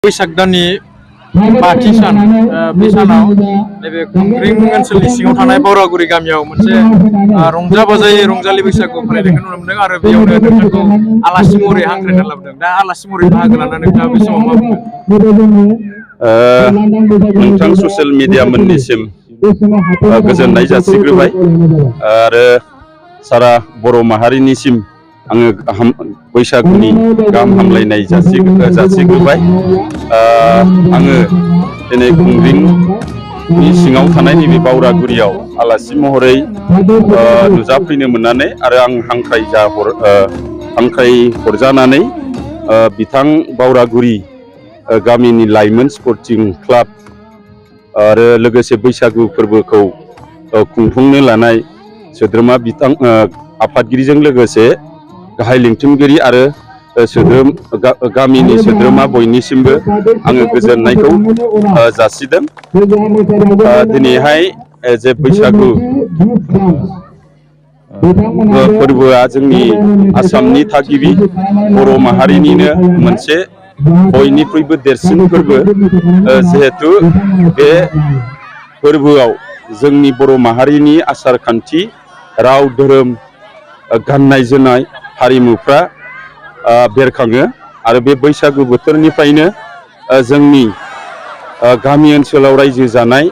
बैसाग दाननि 5थि सान बे सानाव नैबे खुंग्रिं ओनसोलनि सिङाव थानाय बावरागुरि गामियाव मोनसे रंजा बाजायै रंजालि बैसागु फालिनायखौ नुनो मोनदों आरो बेयावनो नोंथांखौ आलासि महरै हांख्रायना लाबोदों। दा आलासि महरै बाहागो लानानै नोंथाङा बे समाव मा बुंगोन? नोंथां ससियेल मिडिया मोननिसिम गोजोननाय जासिग्रोबाय आरो सारा बर' माहारिनिसिम आङो बैसागुनि गाहाम हामलायनाय जासिग्रोबाय। आङो दिनै खुंग्रिंनि सिङाव थानाय नैबे बावरागुरियाव आलासि महरै नुजाफैनो मोननानै आरो आं हांख्राय हरजानानै बिथां बावरागुरि गामिनि लाइमोन स्पर्टिं क्लाब आरो लोगोसे बैसागु फोरबोखौ खुंफुंनो लानाय सोद्रोमा बिथां आफादगिरिजों लोगोसे गाहाय लिंथुमगिरि आरो गामिनि सोद्रोमा बयनिसिमबो आङो गोजोननायखौ जासिदों। दिनैहाय जे बैसागु फोरबोआ जोंनि आसामनि थागिबि बर' माहारिनिनो मोनसे बयनिख्रुइबो देरसिन फोरबो। जिहेतु बे फोरबोआव जोंनि बर' माहारिनि आसार खान्थि, राव धोरोम, गाननाय जोमनाय, हारिमुफ्रा बेरखाङो आरो बे बैसागु बोथोरनिफ्रायनो जोंनि गामि ओनसोलाव रायजो जानाय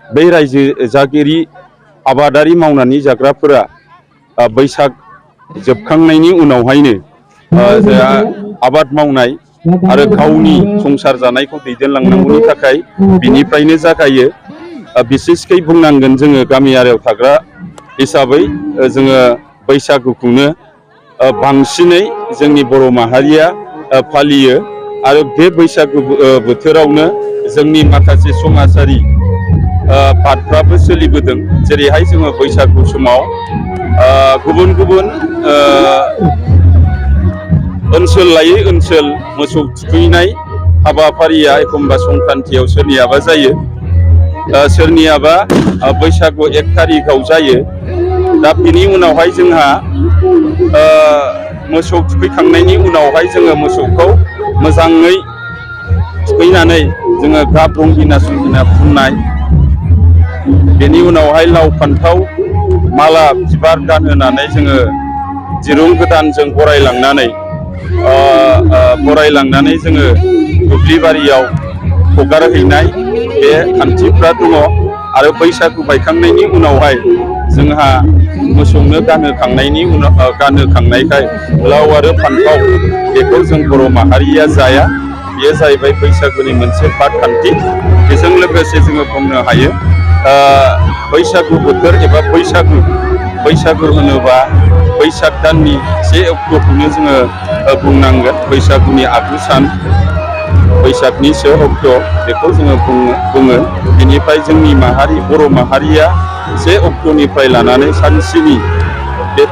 बै रायजो जागिरि आबादारि मावनानै जाग्राफोरा बैसाग जोबखांनायनि उनावहायनो आबाद मावनाय आरो गावनि संसार जानायखौ दैदेनलांनांगौनि थाखाय बिनिफ्रायनो जागायो। बिसेसकै बुंनांगोन जोङो गामियारियाव थाग्रा हिसाबै जोङो बैसागुखौनो बांसिनै जोंनि बर' माहारिया फालियो आरो बे बैसागु बोथोरावनो जोंनि माखासे समाजारि बादफ्राबो सोलिबोदों। जेरैहाय जोङो बैसागु समाव गुबुन गुबुन ओनसोल लायै ओनसोल मोसौ थुखैनाय हाबाफारिया एखमबा संक्रान्तियाव सोरनियाबा जायो, सोरनियाबा बैसागु 1 थारिखआव जायो। दा बिनि उनावहाय जोंहा मोसौ थुखैखांनायनि उनावहाय जोङो मोसौखौ मोजाङै थुखैनानै जोङो गाब रंगिना संगिना फुननाय, बेनि उनावहाय लाव फान्थाव माला बिबार गानहोनानै जोङो दिरुं गोदानजों बरायलांनानै जोङो दुब्लि बारियाव हगारहैनाय बे खान्थिफ्रा दङ। आरो बैसागु बायखांनायनि उनावहाय जोंहा मोसौनो गानहोखांनायखाय लाव आरो फान्थाव बेखौ जों बर' माहारिया जाया। बेयो जाहैबाय बैसागुनि मोनसे बाद खान्थि। बेजों लोगोसे जोङो बुंनो हायो बैसागु बोथोर एबा बैसागु होनोबा बैसाग दाननि 1 अक्ट'खौनो जोङो बुंनांगोन। बैसागुनि आगु सान, बैसागनि 1 अक्ट' बेखौ जोङो बुङो। बेनिफ्राय जोंनि बर' माहारिया 1 अक्ट'निफ्राय लानानै सानसिनि बे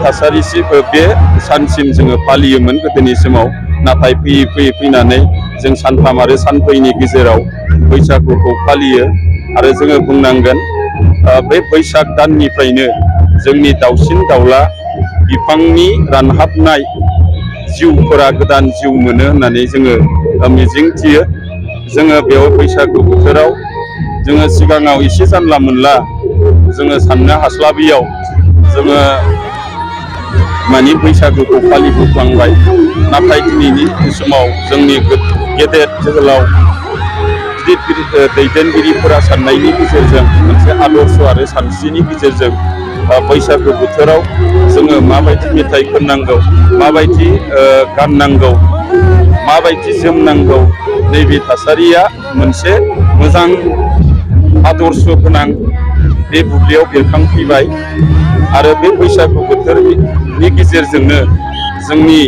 सानसिम जोङो फालियोमोन गोदोनि समाव। नाथाय फैयै फैनानै जों सानथाम आरो सानब्रैनि गेजेराव बैसागुखौ फालियो। आरो जोङो बुंनांगोन बे बैसाग दाननिफ्रायनो जोंनि दाउसिन दाउला बिफांनि रानहाबनाय जिउफोरा गोदान जिउ मोनो होननानै जोङो मिजिंथियो। जोङो बेयाव बैसागु बोथोराव जोङो सिगाङाव एसे जानला मोनला जोङो साननो हास्लाबियाव जोङो माने बैसागुखौ फालिबोफ्लांबाय। नाथाय दिनैनि समाव जोंनि गेदेर जोहोलाव गिदिर दैदेनगिरिफोरा साननायनि गेजेरजों मोनसे आदर्श आरो सानस्रिनि गेजेरजों बैसागु बोथोराव जोङो माबायदि मेथाइ खननांगौ, माबायदि गाननांगौ, माबायदि जोमनांगौ, नैबे थासारिया मोनसे मोजां आदर्श गोनां बे बुब्लियाव बेरखांफैबाय। आरो बे बैसागु बोथोरनि गेजेरजोंनो जोंनि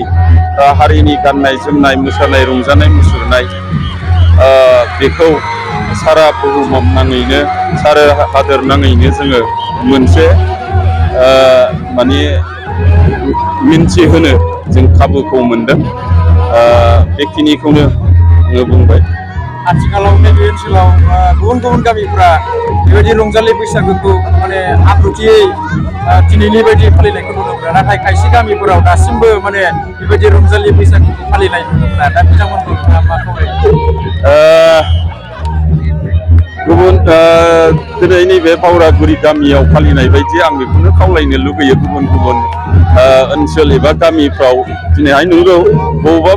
हारिनि गाननाय जोमनाय, मोसानाय रंजानाय मुसुरनाय बेखौ सारा बुहुम नाङैनो, सारा हादोर नाङैनो जोङो मोनसे माने मिन्थिहोनो जों खाबुखौ मोनदों। बेखिनिखौनो आङो बुंबाय। आथिखालाव नैबे ओनसोलाव गुबुन गुबुन गामिफ्रा बेबायदि रंजालि बैसागुखौ माने आब्रुथियै दिनैनि बायदि फालिनायखौ नुनो मोना। नाथाय खायसे गामिफोराव दासिमबो माने बेबायदि रंजालि बैसागुखौ फालिनाय नुनो मोना। दा बिथांमोनखौ मा खावलायो? दिनै नैबे बावरागुरि गामियाव फालिनाय बायदि आं बेखौनो खावलायनो लुगैयो गुबुन गुबुन ओनसोल एबा गामिफ्राव दिनैहाय नंगौ बबेबा